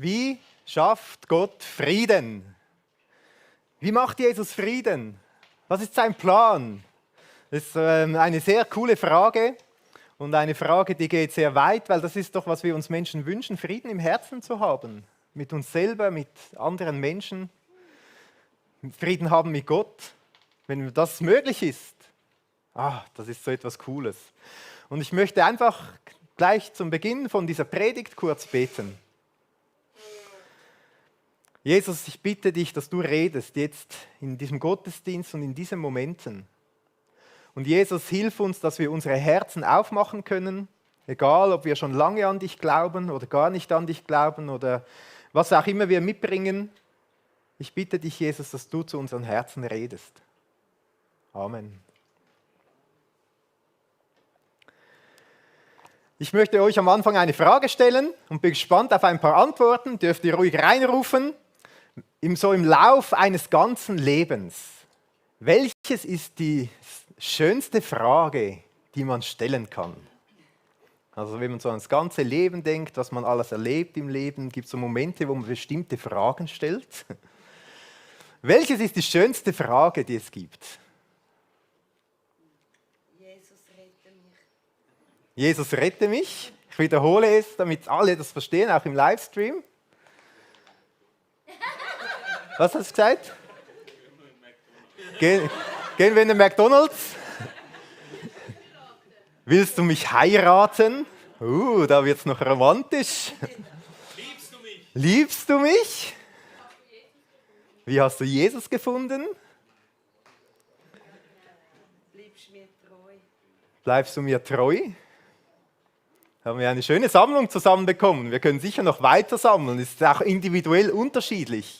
Wie schafft Gott Frieden? Wie macht Jesus Frieden? Was ist sein Plan? Das ist eine sehr coole Frage und eine Frage, die geht sehr weit, weil das ist doch, was wir uns Menschen wünschen, Frieden im Herzen zu haben. Mit uns selber, mit anderen Menschen. Frieden haben mit Gott. Wenn das möglich ist, das ist so etwas Cooles. Und ich möchte einfach gleich zum Beginn von dieser Predigt kurz beten. Jesus, ich bitte dich, dass du redest jetzt in diesem Gottesdienst und in diesen Momenten. Und Jesus, hilf uns, dass wir unsere Herzen aufmachen können, egal ob wir schon lange an dich glauben oder gar nicht an dich glauben oder was auch immer wir mitbringen. Ich bitte dich, Jesus, dass du zu unseren Herzen redest. Amen. Ich möchte euch am Anfang eine Frage stellen und bin gespannt auf ein paar Antworten. Dürft ihr ruhig reinrufen. Im Lauf eines ganzen Lebens. Welches ist die schönste Frage, die man stellen kann? Also wenn man so ans ganze Leben denkt, was man alles erlebt im Leben, gibt es so Momente, wo man bestimmte Fragen stellt. Welches ist die schönste Frage, die es gibt? Jesus, rette mich. Jesus, rette mich. Ich wiederhole es, damit alle das verstehen, auch im Livestream. Was hast du gesagt? Gehen wir in den McDonald's? Willst du mich heiraten? Da wird es noch romantisch. Liebst du mich? Liebst du mich? Wie hast du Jesus gefunden? Bleibst mir treu. Bleibst du mir treu? Haben wir eine schöne Sammlung zusammenbekommen. Wir können sicher noch weiter sammeln. Es ist auch individuell unterschiedlich.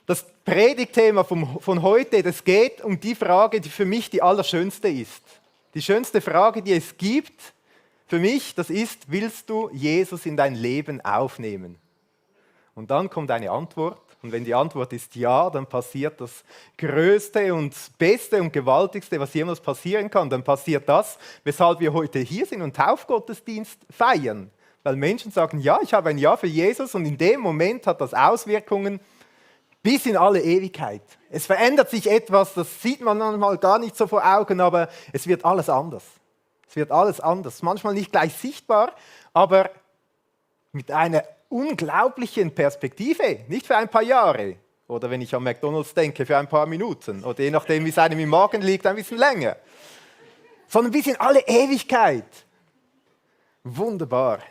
Das Predigtthema von heute, das geht um die Frage, die für mich die allerschönste ist. Die schönste Frage, die es gibt für mich, das ist, willst du Jesus in dein Leben aufnehmen? Und dann kommt eine Antwort. Und wenn die Antwort ist ja, dann passiert das Größte und Beste und Gewaltigste, was jemals passieren kann. Dann passiert das, weshalb wir heute hier sind und Taufgottesdienst feiern. Weil Menschen sagen, ja, ich habe ein Ja für Jesus und in dem Moment hat das Auswirkungen bis in alle Ewigkeit. Es verändert sich etwas, das sieht man manchmal gar nicht so vor Augen, aber es wird alles anders. Es wird alles anders. Manchmal nicht gleich sichtbar, aber mit einer unglaublichen Perspektive. Nicht für ein paar Jahre. Oder wenn ich an McDonald's denke, für ein paar Minuten. Oder je nachdem, wie es einem im Magen liegt, ein bisschen länger. Sondern bis in alle Ewigkeit. Wunderbar.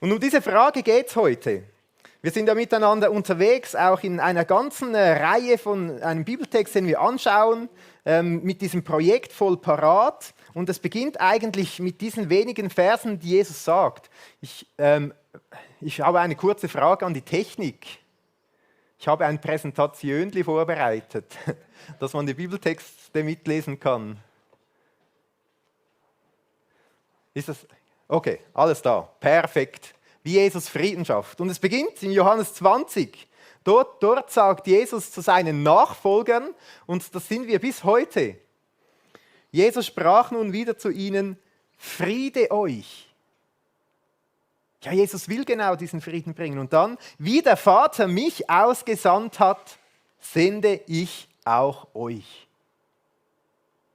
Und um diese Frage geht es heute. Wir sind ja miteinander unterwegs, auch in einer ganzen Reihe von einem Bibeltext, den wir anschauen, mit diesem Projekt voll parat. Und es beginnt eigentlich mit diesen wenigen Versen, die Jesus sagt. Ich habe eine kurze Frage an die Technik. Ich habe ein Präsentationli vorbereitet, dass man die Bibeltexte mitlesen kann. Ist das? Okay, alles da. Perfekt. Wie Jesus Frieden schafft. Und es beginnt in Johannes 20. Dort sagt Jesus zu seinen Nachfolgern, und das sind wir bis heute. Jesus sprach nun wieder zu ihnen, Friede euch. Ja, Jesus will genau diesen Frieden bringen. Und dann, wie der Vater mich ausgesandt hat, sende ich auch euch.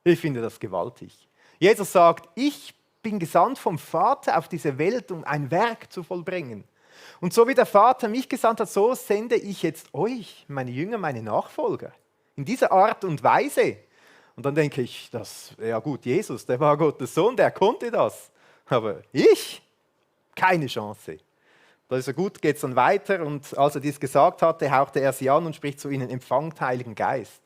Ich finde das gewaltig. Jesus sagt, ich bin gesandt vom Vater auf diese Welt, um ein Werk zu vollbringen. Und so wie der Vater mich gesandt hat, so sende ich jetzt euch, meine Jünger, meine Nachfolger. In dieser Art und Weise. Und dann denke ich, ja gut, Jesus, der war Gottes Sohn, der konnte das. Aber ich? Keine Chance. Da ist er gut, geht es dann weiter. Und als er dies gesagt hatte, hauchte er sie an und spricht zu ihnen, empfangt Heiligen Geist.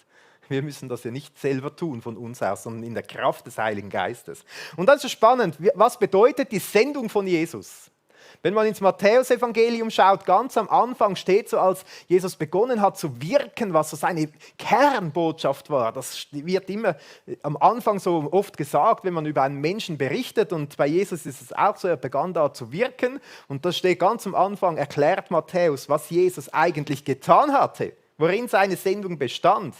Wir müssen das ja nicht selber tun von uns aus, sondern in der Kraft des Heiligen Geistes. Und das ist so spannend. Was bedeutet die Sendung von Jesus? Wenn man ins Matthäus-Evangelium schaut, ganz am Anfang steht so, als Jesus begonnen hat zu wirken, was so seine Kernbotschaft war. Das wird immer am Anfang so oft gesagt, wenn man über einen Menschen berichtet. Und bei Jesus ist es auch so, er begann da zu wirken. Und das steht ganz am Anfang, erklärt Matthäus, was Jesus eigentlich getan hatte, worin seine Sendung bestand.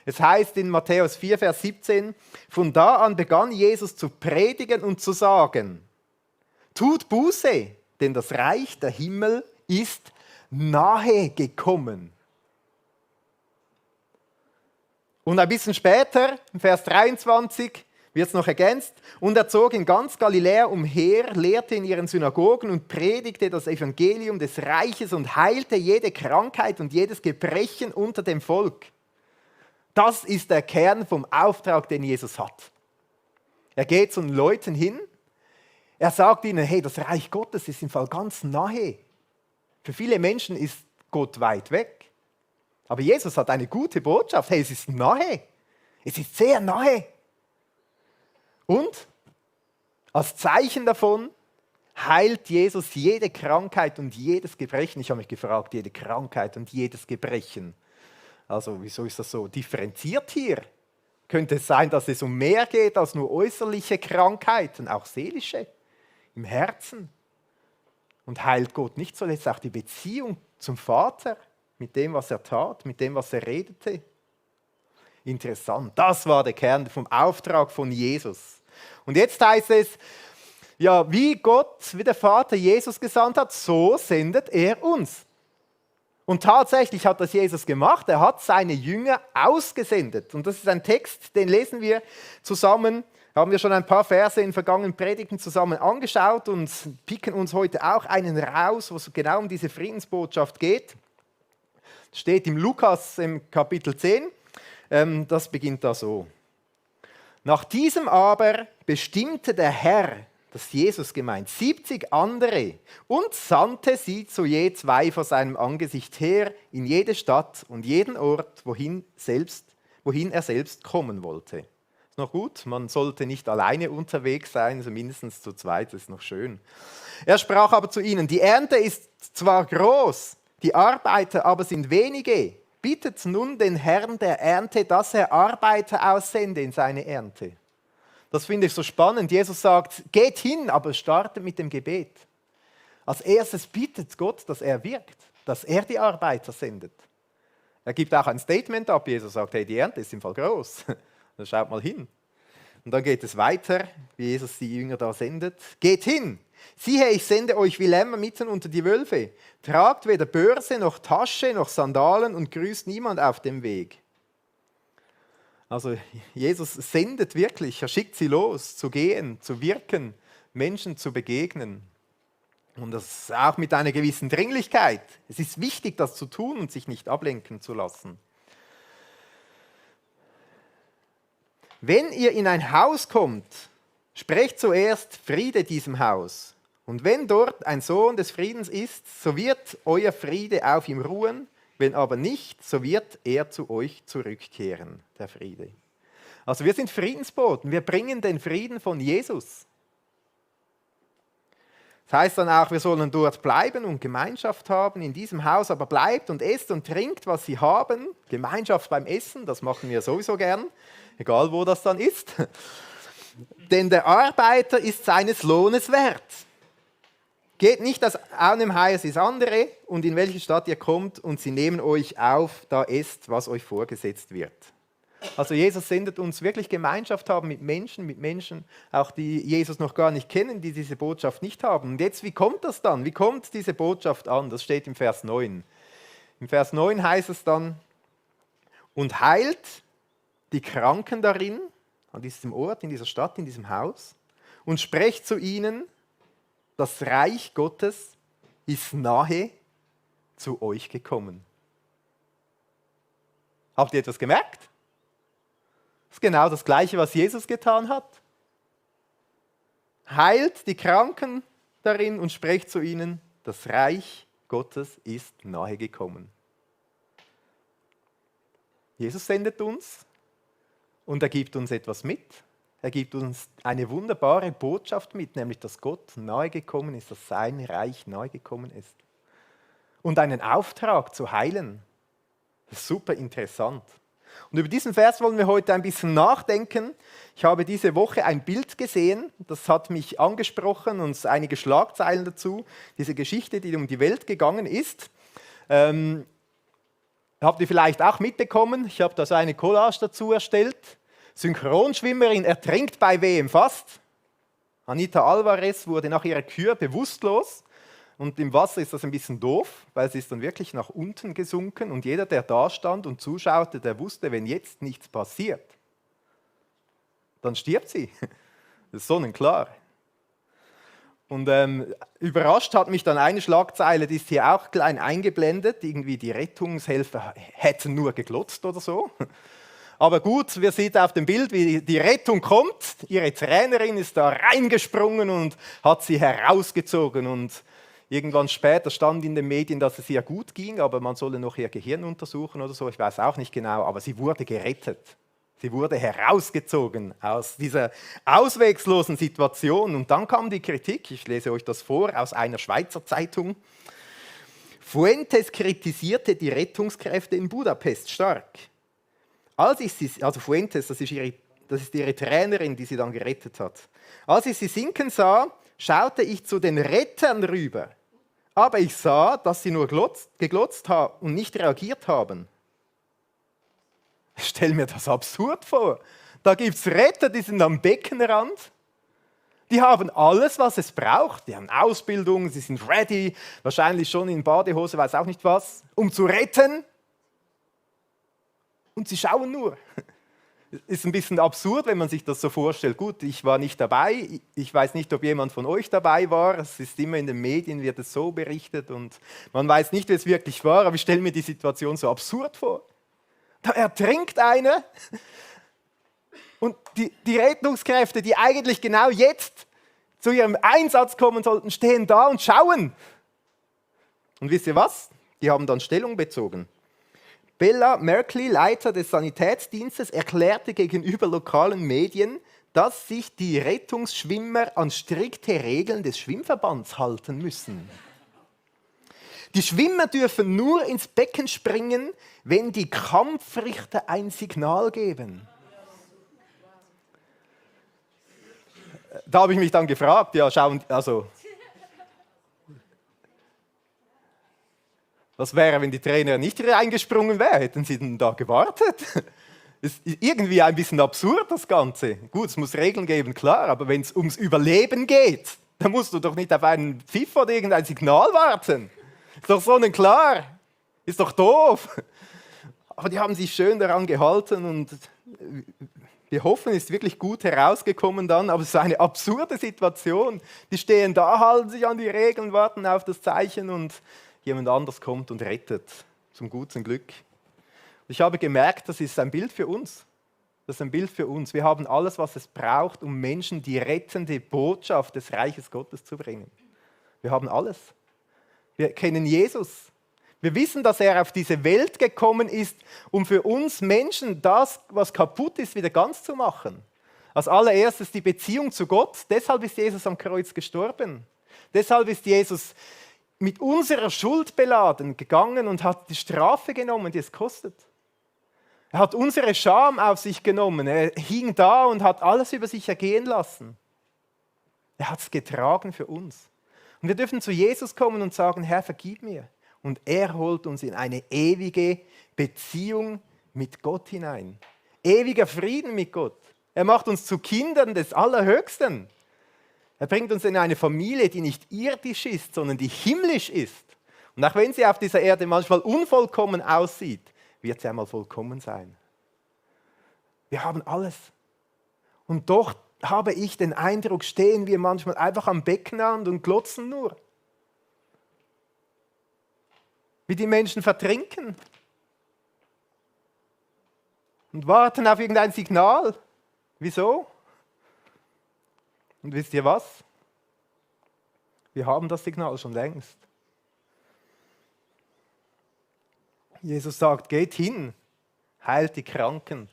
Es heißt in Matthäus 4, Vers 17, von da an begann Jesus zu predigen und zu sagen, tut Buße, denn das Reich der Himmel ist nahe gekommen. Und ein bisschen später, im Vers 23, wird es noch ergänzt. Und er zog in ganz Galiläa umher, lehrte in ihren Synagogen und predigte das Evangelium des Reiches und heilte jede Krankheit und jedes Gebrechen unter dem Volk. Das ist der Kern vom Auftrag, den Jesus hat. Er geht zu den Leuten hin, er sagt ihnen, hey, das Reich Gottes ist im Fall ganz nahe. Für viele Menschen ist Gott weit weg. Aber Jesus hat eine gute Botschaft, hey, es ist nahe. Es ist sehr nahe. Und als Zeichen davon heilt Jesus jede Krankheit und jedes Gebrechen. Ich habe mich gefragt, jede Krankheit und jedes Gebrechen. Also wieso ist das so differenziert hier? Könnte es sein, dass es um mehr geht als nur äußerliche Krankheiten, auch seelische, im Herzen? Und heilt Gott nicht zuletzt auch die Beziehung zum Vater mit dem, was er tat, mit dem, was er redete? Interessant, das war der Kern vom Auftrag von Jesus. Und jetzt heißt es, ja, wie der Vater Jesus gesandt hat, so sendet er uns. Und tatsächlich hat das Jesus gemacht, er hat seine Jünger ausgesendet. Und das ist ein Text, den lesen wir zusammen, haben wir schon ein paar Verse in vergangenen Predigten zusammen angeschaut und picken uns heute auch einen raus, wo es genau um diese Friedensbotschaft geht. Das steht im Lukas im Kapitel 10, das beginnt da so. Nach diesem aber bestimmte der Herr, das ist Jesus gemeint, 70 andere und sandte sie zu je 2 vor seinem Angesicht her in jede Stadt und jeden Ort, wohin er selbst kommen wollte. Ist noch gut, man sollte nicht alleine unterwegs sein, also mindestens zu zweit, das ist noch schön. Er sprach aber zu ihnen, die Ernte ist zwar groß, die Arbeiter aber sind wenige. Bittet nun den Herrn der Ernte, dass er Arbeiter aussende in seine Ernte. Das finde ich so spannend. Jesus sagt, geht hin, aber startet mit dem Gebet. Als erstes bittet Gott, dass er wirkt, dass er die Arbeiter sendet. Er gibt auch ein Statement ab. Jesus sagt, hey, die Ernte ist im Fall groß. Dann schaut mal hin. Und dann geht es weiter, wie Jesus die Jünger da sendet. Geht hin. Siehe, ich sende euch wie Lämmer mitten unter die Wölfe. Tragt weder Börse noch Tasche noch Sandalen und grüßt niemand auf dem Weg. Also Jesus sendet wirklich, er schickt sie los, zu gehen, zu wirken, Menschen zu begegnen. Und das auch mit einer gewissen Dringlichkeit. Es ist wichtig, das zu tun und sich nicht ablenken zu lassen. Wenn ihr in ein Haus kommt, sprecht zuerst Friede diesem Haus. Und wenn dort ein Sohn des Friedens ist, so wird euer Friede auf ihm ruhen. Wenn aber nicht, so wird er zu euch zurückkehren, der Friede. Also wir sind Friedensboten. Wir bringen den Frieden von Jesus. Das heißt dann auch, wir sollen dort bleiben und Gemeinschaft haben in diesem Haus, aber bleibt und esst und trinkt, was sie haben. Gemeinschaft beim Essen, das machen wir sowieso gern, egal wo das dann ist. Denn der Arbeiter ist seines Lohnes wert. Geht nicht aus einem Haus ins andere und in welche Stadt ihr kommt und sie nehmen euch auf, da esst, was euch vorgesetzt wird. Also Jesus sendet uns wirklich Gemeinschaft haben mit Menschen, auch die Jesus noch gar nicht kennen, die diese Botschaft nicht haben. Und jetzt, wie kommt das dann? Wie kommt diese Botschaft an? Das steht im Vers 9. Im Vers 9 heißt es dann, und heilt die Kranken darin, an diesem Ort, in dieser Stadt, in diesem Haus, und sprecht zu ihnen, das Reich Gottes ist nahe zu euch gekommen. Habt ihr etwas gemerkt? Das ist genau das Gleiche, was Jesus getan hat. Heilt die Kranken darin und sprecht zu ihnen, das Reich Gottes ist nahe gekommen. Jesus sendet uns und er gibt uns etwas mit. Er gibt uns eine wunderbare Botschaft mit, nämlich, dass Gott nahe gekommen ist, dass sein Reich nahe gekommen ist. Und einen Auftrag zu heilen. Das ist super interessant. Und über diesen Vers wollen wir heute ein bisschen nachdenken. Ich habe diese Woche ein Bild gesehen, das hat mich angesprochen und einige Schlagzeilen dazu. Diese Geschichte, die um die Welt gegangen ist. Habt ihr vielleicht auch mitbekommen? Ich habe da so eine Collage dazu erstellt. Synchronschwimmerin ertrinkt bei WM fast. Anita Alvarez wurde nach ihrer Kür bewusstlos und im Wasser ist das ein bisschen doof, weil sie ist dann wirklich nach unten gesunken und jeder, der da stand und zuschaute, der wusste, wenn jetzt nichts passiert, dann stirbt sie. Das ist sonnenklar. Und überrascht hat mich dann eine Schlagzeile, die ist hier auch klein eingeblendet, irgendwie die Rettungshelfer hätten nur geglotzt oder so. Aber gut, wir sehen auf dem Bild, wie die Rettung kommt. Ihre Trainerin ist da reingesprungen und hat sie herausgezogen. Und irgendwann später stand in den Medien, dass es ihr gut ging, aber man solle noch ihr Gehirn untersuchen oder so. Ich weiß auch nicht genau, aber sie wurde gerettet. Sie wurde herausgezogen aus dieser auswegslosen Situation. Und dann kam die Kritik, ich lese euch das vor, aus einer Schweizer Zeitung. Fuentes kritisierte die Rettungskräfte in Budapest stark. Also Fuentes, das ist ihre Trainerin, die sie dann gerettet hat. Als ich sie sinken sah, schaute ich zu den Rettern rüber. Aber ich sah, dass sie nur geglotzt haben und nicht reagiert haben. Ich stelle mir das absurd vor. Da gibt es Retter, die sind am Beckenrand. Die haben alles, was es braucht. Die haben Ausbildung, sie sind ready, wahrscheinlich schon in Badehose, weiß auch nicht was, um zu retten. Und sie schauen nur. Ist ein bisschen absurd, wenn man sich das so vorstellt. Gut, ich war nicht dabei. Ich weiß nicht, ob jemand von euch dabei war. Es ist immer in den Medien, wird es so berichtet und man weiß nicht, wie es wirklich war. Aber ich stelle mir die Situation so absurd vor. Da ertrinkt einer und die Rettungskräfte, die eigentlich genau jetzt zu ihrem Einsatz kommen sollten, stehen da und schauen. Und wisst ihr was? Die haben dann Stellung bezogen. Bella Merkley, Leiter des Sanitätsdienstes, erklärte gegenüber lokalen Medien, dass sich die Rettungsschwimmer an strikte Regeln des Schwimmverbands halten müssen. Die Schwimmer dürfen nur ins Becken springen, wenn die Kampfrichter ein Signal geben. Da habe ich mich dann gefragt, ja, was wäre, wenn die Trainer nicht reingesprungen wären? Hätten sie denn da gewartet? Ist irgendwie ein bisschen absurd, das Ganze. Gut, es muss Regeln geben, klar, aber wenn es ums Überleben geht, dann musst du doch nicht auf einen Pfiff oder irgendein Signal warten. Ist doch sonnenklar. Ist doch doof. Aber die haben sich schön daran gehalten und wir hoffen, es ist wirklich gut herausgekommen dann. Aber es ist eine absurde Situation. Die stehen da, halten sich an die Regeln, warten auf das Zeichen und jemand anders kommt und rettet. Zum guten Glück. Ich habe gemerkt, das ist ein Bild für uns. Das ist ein Bild für uns. Wir haben alles, was es braucht, um Menschen die rettende Botschaft des Reiches Gottes zu bringen. Wir haben alles. Wir kennen Jesus. Wir wissen, dass er auf diese Welt gekommen ist, um für uns Menschen das, was kaputt ist, wieder ganz zu machen. Als allererstes die Beziehung zu Gott. Deshalb ist Jesus am Kreuz gestorben. Deshalb ist Jesus mit unserer Schuld beladen gegangen und hat die Strafe genommen, die es kostet. Er hat unsere Scham auf sich genommen. Er hing da und hat alles über sich ergehen lassen. Er hat es getragen für uns. Und wir dürfen zu Jesus kommen und sagen, Herr, vergib mir. Und er holt uns in eine ewige Beziehung mit Gott hinein. Ewiger Frieden mit Gott. Er macht uns zu Kindern des Allerhöchsten. Er bringt uns in eine Familie, die nicht irdisch ist, sondern die himmlisch ist. Und auch wenn sie auf dieser Erde manchmal unvollkommen aussieht, wird sie einmal vollkommen sein. Wir haben alles. Und doch habe ich den Eindruck, stehen wir manchmal einfach am Beckenrand und glotzen nur. Wie die Menschen vertrinken. Und warten auf irgendein Signal. Wieso? Und wisst ihr was? Wir haben das Signal schon längst. Jesus sagt, geht hin, heilt die Kranken.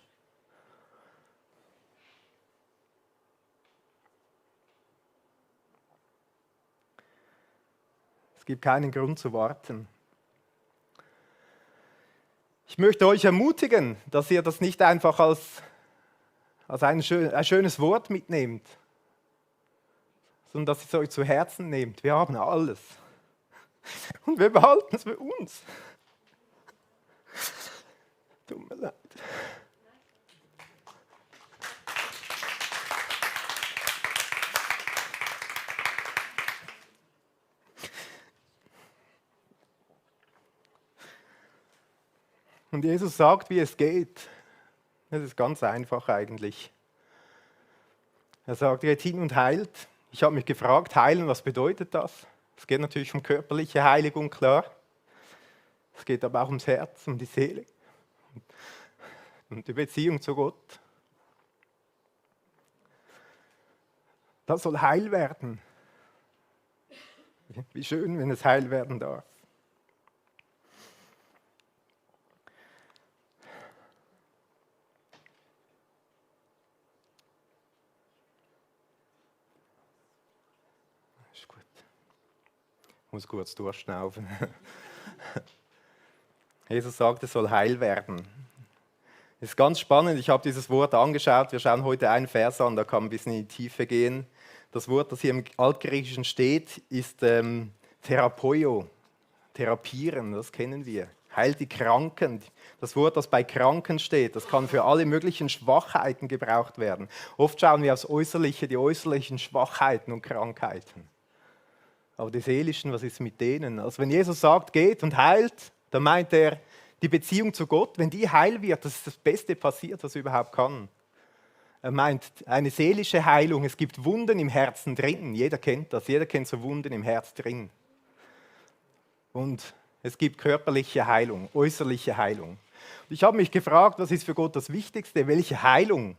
Es gibt keinen Grund zu warten. Ich möchte euch ermutigen, dass ihr das nicht einfach als ein schönes Wort mitnehmt, sondern dass ihr es euch zu Herzen nehmt. Wir haben alles. Und wir behalten es für uns. Tut mir leid. Und Jesus sagt, wie es geht. Das ist ganz einfach eigentlich. Er sagt, geht hin und heilt. Ich habe mich gefragt, heilen, was bedeutet das? Es geht natürlich um körperliche Heiligung, klar. Es geht aber auch ums Herz, um die Seele und die Beziehung zu Gott. Das soll heil werden. Wie schön, wenn es heil werden darf. Ist gut. Ich muss kurz durchschnaufen. Jesus sagt, es soll heil werden. Das ist ganz spannend, ich habe dieses Wort angeschaut. Wir schauen heute einen Vers an, da kann man ein bisschen in die Tiefe gehen. Das Wort, das hier im Altgriechischen steht, ist Therapeio, therapieren, das kennen wir. Heilt die Kranken. Das Wort, das bei Kranken steht, das kann für alle möglichen Schwachheiten gebraucht werden. Oft schauen wir aufs Äußerliche, die äußerlichen Schwachheiten und Krankheiten. Aber die seelischen, was ist mit denen? Also wenn Jesus sagt, geht und heilt, dann meint er, die Beziehung zu Gott, wenn die heil wird, das ist das Beste passiert, was überhaupt kann. Er meint eine seelische Heilung, es gibt Wunden im Herzen drin, jeder kennt das, jeder kennt so Wunden im Herz drin. Und es gibt körperliche Heilung, äußerliche Heilung. Und ich habe mich gefragt, was ist für Gott das Wichtigste, welche Heilung?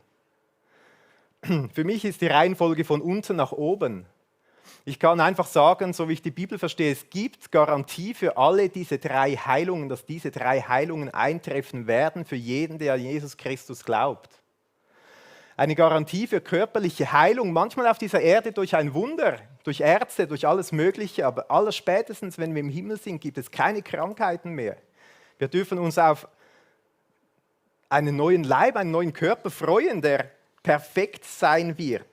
Für mich ist die Reihenfolge von unten nach oben. Ich kann einfach sagen, so wie ich die Bibel verstehe, es gibt Garantie für alle diese 3 Heilungen, dass diese 3 Heilungen eintreffen werden für jeden, der an Jesus Christus glaubt. Eine Garantie für körperliche Heilung, manchmal auf dieser Erde durch ein Wunder, durch Ärzte, durch alles Mögliche, aber allerspätestens, wenn wir im Himmel sind, gibt es keine Krankheiten mehr. Wir dürfen uns auf einen neuen Leib, einen neuen Körper freuen, der perfekt sein wird.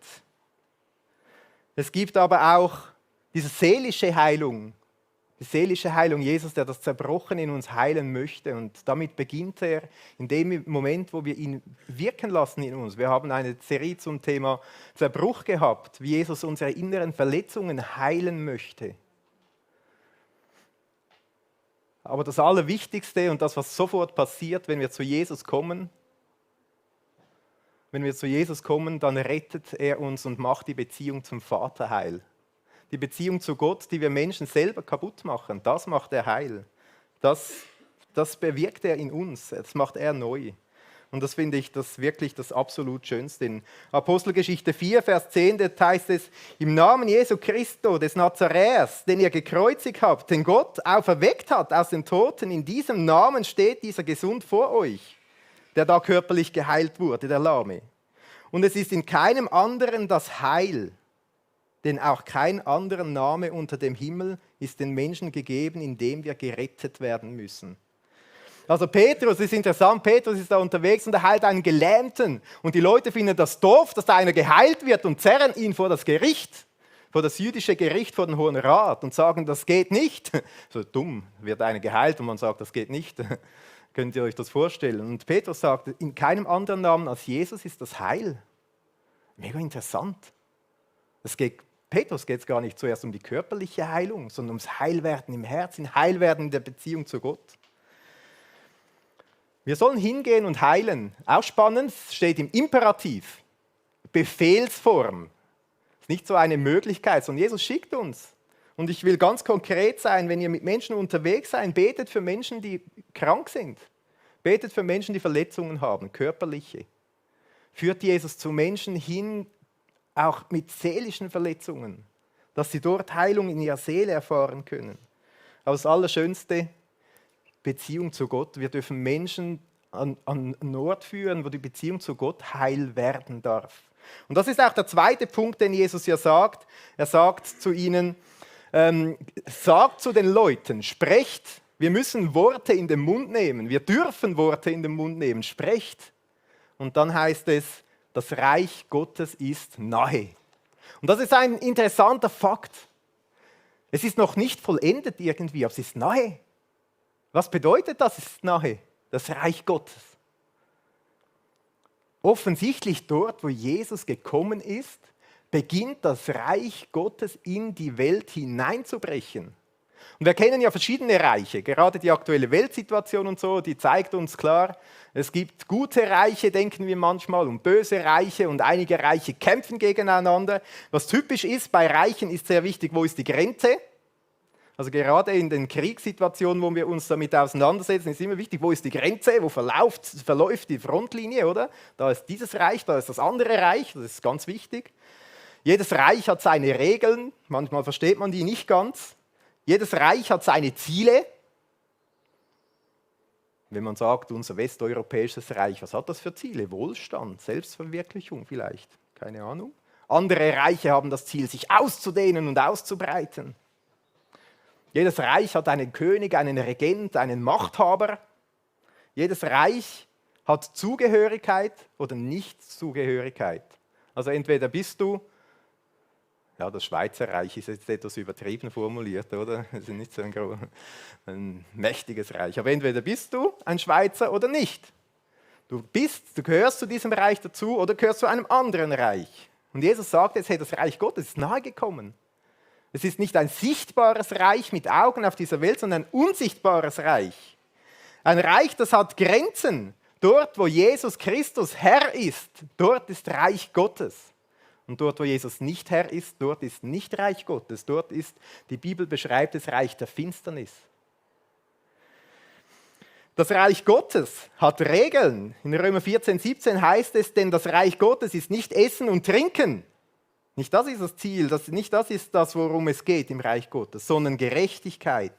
Es gibt aber auch diese seelische Heilung, die seelische Heilung Jesus, der das Zerbrochene in uns heilen möchte. Und damit beginnt er in dem Moment, wo wir ihn wirken lassen in uns. Wir haben eine Serie zum Thema Zerbruch gehabt, wie Jesus unsere inneren Verletzungen heilen möchte. Aber das Allerwichtigste und das, was sofort passiert, wenn wir zu Jesus kommen, dann rettet er uns und macht die Beziehung zum Vater heil. Die Beziehung zu Gott, die wir Menschen selber kaputt machen, das macht er heil. Das bewirkt er in uns, das macht er neu. Und das finde ich wirklich das absolut Schönste. In Apostelgeschichte 4, Vers 10, da heißt es, im Namen Jesu Christo des Nazaräers, den ihr gekreuzigt habt, den Gott auferweckt hat aus den Toten, in diesem Namen steht dieser gesund vor euch, der da körperlich geheilt wurde, der Lahme. Und es ist in keinem anderen das Heil, denn auch kein anderer Name unter dem Himmel ist den Menschen gegeben, in dem wir gerettet werden müssen. Also Petrus, ist interessant, Petrus ist da unterwegs und er heilt einen Gelähmten. Und die Leute finden das doof, dass da einer geheilt wird und zerren ihn vor das Gericht, vor das jüdische Gericht, vor den Hohen Rat und sagen, das geht nicht. So dumm, wird einer geheilt und man sagt, das geht nicht. Könnt ihr euch das vorstellen? Und Petrus sagt, in keinem anderen Namen als Jesus ist das Heil. Mega interessant. Petrus geht es gar nicht zuerst um die körperliche Heilung, sondern ums Heilwerden im Herzen, Heilwerden in der Beziehung zu Gott. Wir sollen hingehen und heilen. Auch spannend, steht im Imperativ, Befehlsform. Das ist nicht so eine Möglichkeit, sondern Jesus schickt uns. Und ich will ganz konkret sein, wenn ihr mit Menschen unterwegs seid, betet für Menschen, die krank sind. Betet für Menschen, die Verletzungen haben, körperliche. Führt Jesus zu Menschen hin, auch mit seelischen Verletzungen, dass sie dort Heilung in ihrer Seele erfahren können. Aber das Allerschönste, Beziehung zu Gott. Wir dürfen Menschen an einen Ort führen, wo die Beziehung zu Gott heil werden darf. Und das ist auch der zweite Punkt, den Jesus hier sagt. Er sagt zu ihnen, sagt zu den Leuten, sprecht, wir müssen Worte in den Mund nehmen, wir dürfen Worte in den Mund nehmen, sprecht. Und dann heißt es, das Reich Gottes ist nahe. Und das ist ein interessanter Fakt. Es ist noch nicht vollendet irgendwie, aber es ist nahe. Was bedeutet das, es ist nahe? Das Reich Gottes. Offensichtlich dort, wo Jesus gekommen ist, beginnt das Reich Gottes in die Welt hineinzubrechen. Und wir kennen ja verschiedene Reiche, gerade die aktuelle Weltsituation und so, die zeigt uns klar, es gibt gute Reiche, denken wir manchmal, und böse Reiche und einige Reiche kämpfen gegeneinander. Was typisch ist bei Reichen, ist sehr wichtig, wo ist die Grenze? Also gerade in den Kriegssituationen, wo wir uns damit auseinandersetzen, ist immer wichtig, wo ist die Grenze, wo verläuft die Frontlinie, oder? Da ist dieses Reich, da ist das andere Reich, das ist ganz wichtig. Jedes Reich hat seine Regeln, manchmal versteht man die nicht ganz. Jedes Reich hat seine Ziele. Wenn man sagt, unser westeuropäisches Reich, was hat das für Ziele? Wohlstand, Selbstverwirklichung vielleicht, keine Ahnung. Andere Reiche haben das Ziel, sich auszudehnen und auszubreiten. Jedes Reich hat einen König, einen Regent, einen Machthaber. Jedes Reich hat Zugehörigkeit oder Nichtzugehörigkeit. Also entweder bist du, ja, das Schweizer Reich ist jetzt etwas übertrieben formuliert, oder? Das ist nicht so ein mächtiges Reich. Aber entweder bist du ein Schweizer oder nicht. Du gehörst zu diesem Reich dazu oder gehörst zu einem anderen Reich. Und Jesus sagt jetzt, hey, das Reich Gottes ist nahe gekommen. Es ist nicht ein sichtbares Reich mit Augen auf dieser Welt, sondern ein unsichtbares Reich. Ein Reich, das hat Grenzen. Dort, wo Jesus Christus Herr ist, dort ist Reich Gottes. Und dort, wo Jesus nicht Herr ist, dort ist nicht Reich Gottes. Dort ist, die Bibel beschreibt, das Reich der Finsternis. Das Reich Gottes hat Regeln. In Römer 14, 17 heißt es, denn das Reich Gottes ist nicht Essen und Trinken. Nicht das ist das Ziel, nicht das ist das, worum es geht im Reich Gottes, sondern Gerechtigkeit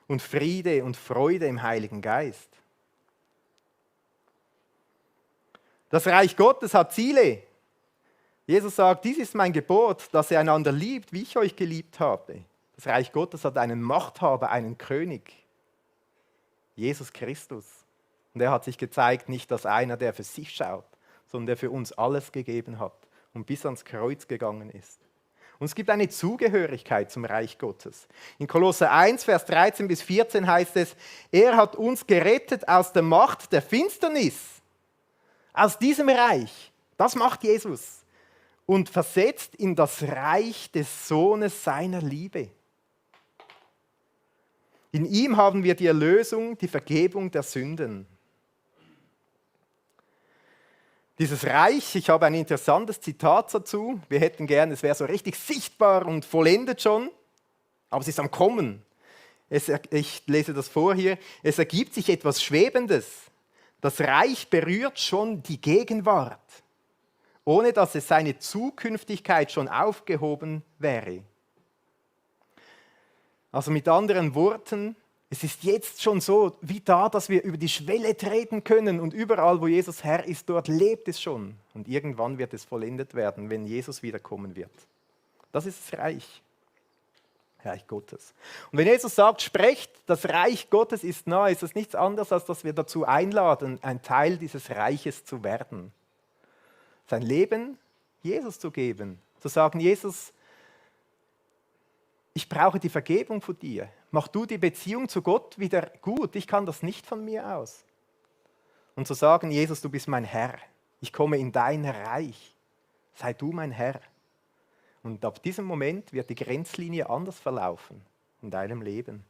und Friede und Freude im Heiligen Geist. Das Reich Gottes hat Ziele. Jesus sagt, dies ist mein Gebot, dass ihr einander liebt, wie ich euch geliebt habe. Das Reich Gottes hat einen Machthaber, einen König, Jesus Christus. Und er hat sich gezeigt, nicht als einer, der für sich schaut, sondern der für uns alles gegeben hat und bis ans Kreuz gegangen ist. Und es gibt eine Zugehörigkeit zum Reich Gottes. In Kolosser 1, Vers 13 bis 14 heißt es, er hat uns gerettet aus der Macht der Finsternis, aus diesem Reich. Das macht Jesus. Und versetzt in das Reich des Sohnes seiner Liebe. In ihm haben wir die Erlösung, die Vergebung der Sünden. Dieses Reich, ich habe ein interessantes Zitat dazu. Wir hätten gern, es wäre so richtig sichtbar und vollendet schon, aber es ist am Kommen. Ich lese das vor hier. Es ergibt sich etwas Schwebendes. Das Reich berührt schon die Gegenwart, ohne dass es seine Zukünftigkeit schon aufgehoben wäre. Also mit anderen Worten, es ist jetzt schon so wie da, dass wir über die Schwelle treten können und überall, wo Jesus Herr ist, dort lebt es schon. Und irgendwann wird es vollendet werden, wenn Jesus wiederkommen wird. Das ist das Reich Gottes. Und wenn Jesus sagt, sprecht, das Reich Gottes ist nahe, ist das nichts anderes, als dass wir dazu einladen, ein Teil dieses Reiches zu werden. Sein Leben Jesus zu geben, zu sagen, Jesus, ich brauche die Vergebung von dir. Mach du die Beziehung zu Gott wieder gut. Ich kann das nicht von mir aus. Und zu sagen, Jesus, du bist mein Herr. Ich komme in dein Reich. Sei du mein Herr. Und ab diesem Moment wird die Grenzlinie anders verlaufen in deinem Leben.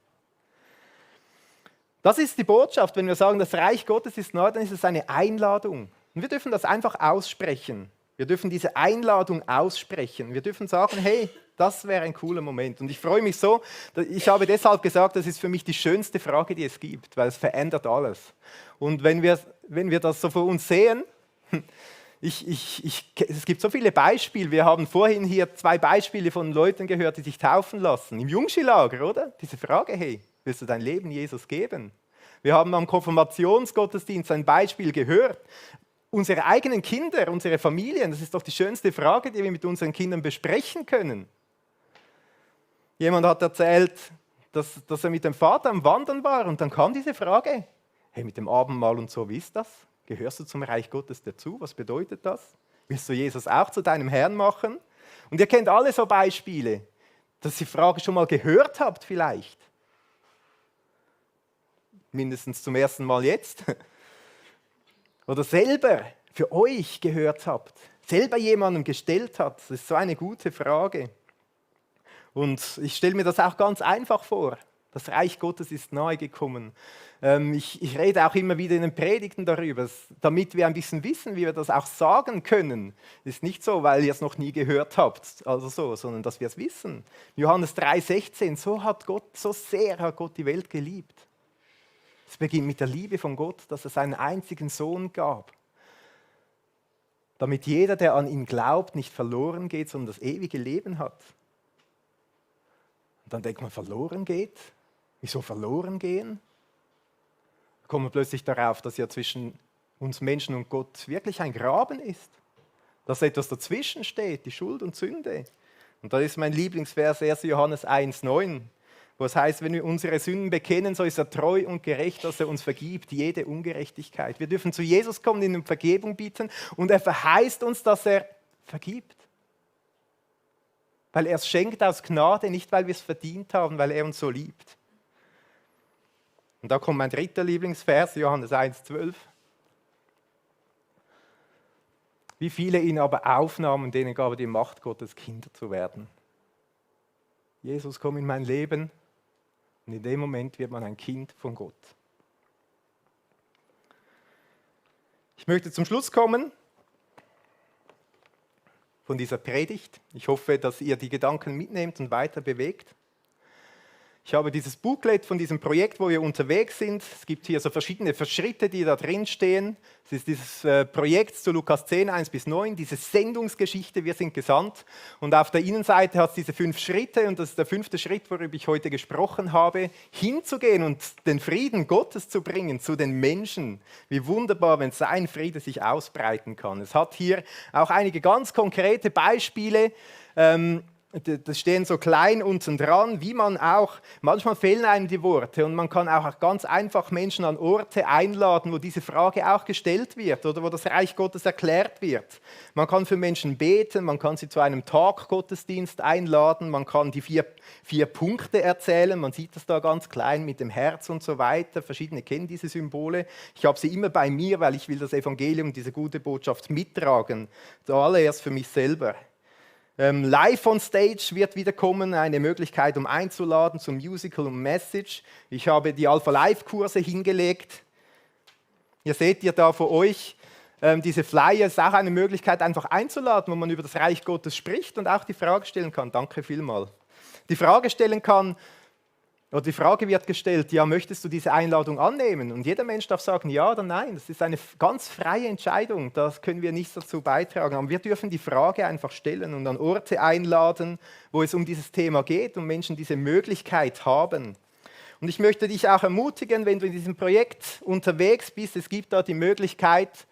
Das ist die Botschaft, wenn wir sagen, das Reich Gottes ist nahe, dann ist es eine Einladung. Und wir dürfen das einfach aussprechen. Wir dürfen diese Einladung aussprechen. Wir dürfen sagen, hey, das wäre ein cooler Moment. Und ich freue mich so, ich habe deshalb gesagt, das ist für mich die schönste Frage, die es gibt, weil es verändert alles. Und wenn wir das so vor uns sehen, es gibt so viele Beispiele. Wir haben vorhin hier 2 Beispiele von Leuten gehört, die sich taufen lassen. Im Jungschi-Lager, oder? Diese Frage, hey, willst du dein Leben Jesus geben? Wir haben am Konfirmationsgottesdienst ein Beispiel gehört. Unsere eigenen Kinder, unsere Familien, das ist doch die schönste Frage, die wir mit unseren Kindern besprechen können. Jemand hat erzählt, dass er mit dem Vater am Wandern war und dann kam diese Frage, hey, mit dem Abendmahl und so, wie ist das? Gehörst du zum Reich Gottes dazu? Was bedeutet das? Willst du Jesus auch zu deinem Herrn machen? Und ihr kennt alle so Beispiele, dass ihr die Frage schon mal gehört habt vielleicht. Mindestens zum ersten Mal jetzt. Oder selber für euch gehört habt, selber jemandem gestellt habt. Das ist so eine gute Frage. Und ich stelle mir das auch ganz einfach vor. Das Reich Gottes ist nahe gekommen. Ich rede auch immer wieder in den Predigten darüber, damit wir ein bisschen wissen, wie wir das auch sagen können. Ist nicht so, weil ihr es noch nie gehört habt, also so, sondern dass wir es wissen. Johannes 3,16, so sehr hat Gott die Welt geliebt. Es beginnt mit der Liebe von Gott, dass er seinen einzigen Sohn gab. Damit jeder, der an ihn glaubt, nicht verloren geht, sondern das ewige Leben hat. Und dann denkt man, verloren geht? Wieso verloren gehen? Da kommt man plötzlich darauf, dass ja zwischen uns Menschen und Gott wirklich ein Graben ist. Dass etwas dazwischen steht, die Schuld und Sünde. Und da ist mein Lieblingsvers 1. Johannes 1,9, wo es heißt, wenn wir unsere Sünden bekennen, so ist er treu und gerecht, dass er uns vergibt, jede Ungerechtigkeit. Wir dürfen zu Jesus kommen, ihm Vergebung bieten und er verheißt uns, dass er vergibt. Weil er es schenkt aus Gnade, nicht weil wir es verdient haben, weil er uns so liebt. Und da kommt mein dritter Lieblingsvers, Johannes 1,12. Wie viele ihn aber aufnahmen, denen gab er die Macht, Gottes Kinder zu werden. Jesus, komm in mein Leben und in dem Moment wird man ein Kind von Gott. Ich möchte zum Schluss kommen von dieser Predigt. Ich hoffe, dass ihr die Gedanken mitnehmt und weiter bewegt. Ich habe dieses Booklet von diesem Projekt, wo wir unterwegs sind. Es gibt hier so verschiedene Schritte, die da drin stehen. Es ist dieses Projekt zu Lukas 10, 1-9, diese Sendungsgeschichte, wir sind gesandt. Und auf der Innenseite hat es diese 5 Schritte und das ist der 5. Schritt, worüber ich heute gesprochen habe, hinzugehen und den Frieden Gottes zu bringen zu den Menschen. Wie wunderbar, wenn sein Friede sich ausbreiten kann. Es hat hier auch einige ganz konkrete Beispiele, das stehen so klein unten dran, wie man auch, manchmal fehlen einem die Worte und man kann auch ganz einfach Menschen an Orte einladen, wo diese Frage auch gestellt wird oder wo das Reich Gottes erklärt wird. Man kann für Menschen beten, man kann sie zu einem Taggottesdienst einladen, man kann die vier Punkte erzählen, man sieht das da ganz klein mit dem Herz und so weiter. Verschiedene kennen diese Symbole. Ich habe sie immer bei mir, weil ich will das Evangelium, diese gute Botschaft mittragen. Zuallererst für mich selber. Live on Stage wird wieder kommen, eine Möglichkeit, um einzuladen zum Musical und Message. Ich habe die Alpha Live Kurse hingelegt. Ihr seht ja da vor euch, diese Flyer ist auch eine Möglichkeit, einfach einzuladen, wo man über das Reich Gottes spricht und auch die Frage stellen kann. Danke vielmals. Die Frage stellen kann, oder die Frage wird gestellt, ja, möchtest du diese Einladung annehmen? Und jeder Mensch darf sagen ja oder nein. Das ist eine ganz freie Entscheidung, da können wir nichts dazu beitragen. Aber wir dürfen die Frage einfach stellen und an Orte einladen, wo es um dieses Thema geht und Menschen diese Möglichkeit haben. Und ich möchte dich auch ermutigen, wenn du in diesem Projekt unterwegs bist, es gibt da die Möglichkeit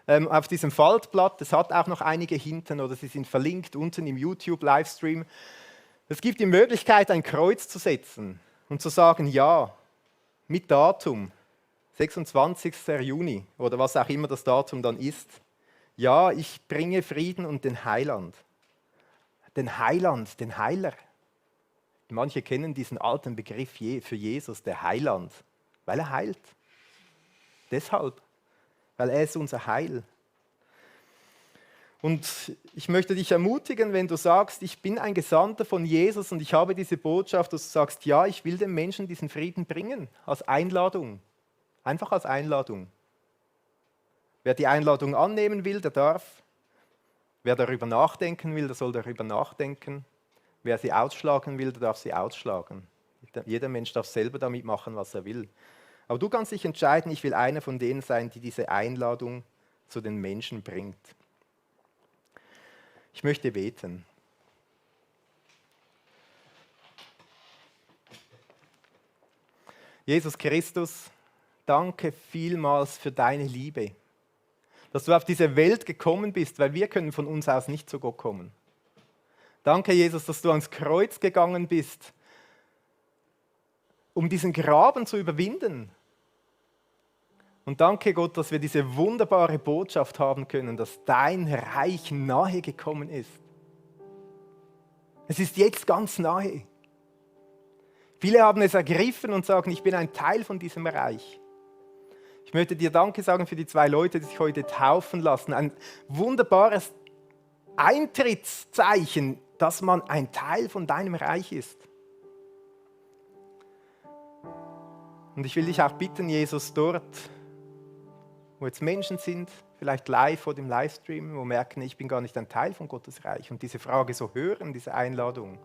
auf diesem Faltblatt, es hat auch noch einige hinten oder sie sind verlinkt unten im YouTube-Livestream. Es gibt die Möglichkeit, ein Kreuz zu setzen. Und zu sagen, ja, mit Datum, 26. Juni oder was auch immer das Datum dann ist. Ja, ich bringe Frieden und den Heiland. Den Heiland, den Heiler. Manche kennen diesen alten Begriff für Jesus, der Heiland, weil er heilt. Deshalb, weil er ist unser Heil. Und ich möchte dich ermutigen, wenn du sagst, ich bin ein Gesandter von Jesus und ich habe diese Botschaft, dass du sagst, ja, ich will den Menschen diesen Frieden bringen, als Einladung. Einfach als Einladung. Wer die Einladung annehmen will, der darf. Wer darüber nachdenken will, der soll darüber nachdenken. Wer sie ausschlagen will, der darf sie ausschlagen. Jeder Mensch darf selber damit machen, was er will. Aber du kannst dich entscheiden, ich will einer von denen sein, die diese Einladung zu den Menschen bringt. Ich möchte beten. Jesus Christus, danke vielmals für deine Liebe, dass du auf diese Welt gekommen bist, weil wir können von uns aus nicht zu Gott kommen. Danke, Jesus, dass du ans Kreuz gegangen bist, um diesen Graben zu überwinden. Und danke Gott, dass wir diese wunderbare Botschaft haben können, dass dein Reich nahe gekommen ist. Es ist jetzt ganz nahe. Viele haben es ergriffen und sagen, ich bin ein Teil von diesem Reich. Ich möchte dir Danke sagen für die 2 Leute, die sich heute taufen lassen. Ein wunderbares Eintrittszeichen dass man ein Teil von deinem Reich ist. Und ich will dich auch bitten, Jesus, dort, wo jetzt Menschen sind, vielleicht live vor dem Livestream, wo merken, ich bin gar nicht ein Teil von Gottes Reich und diese Frage so hören, diese Einladung,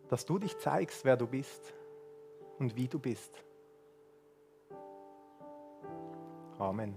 dass du dich zeigst, wer du bist und wie du bist. Amen.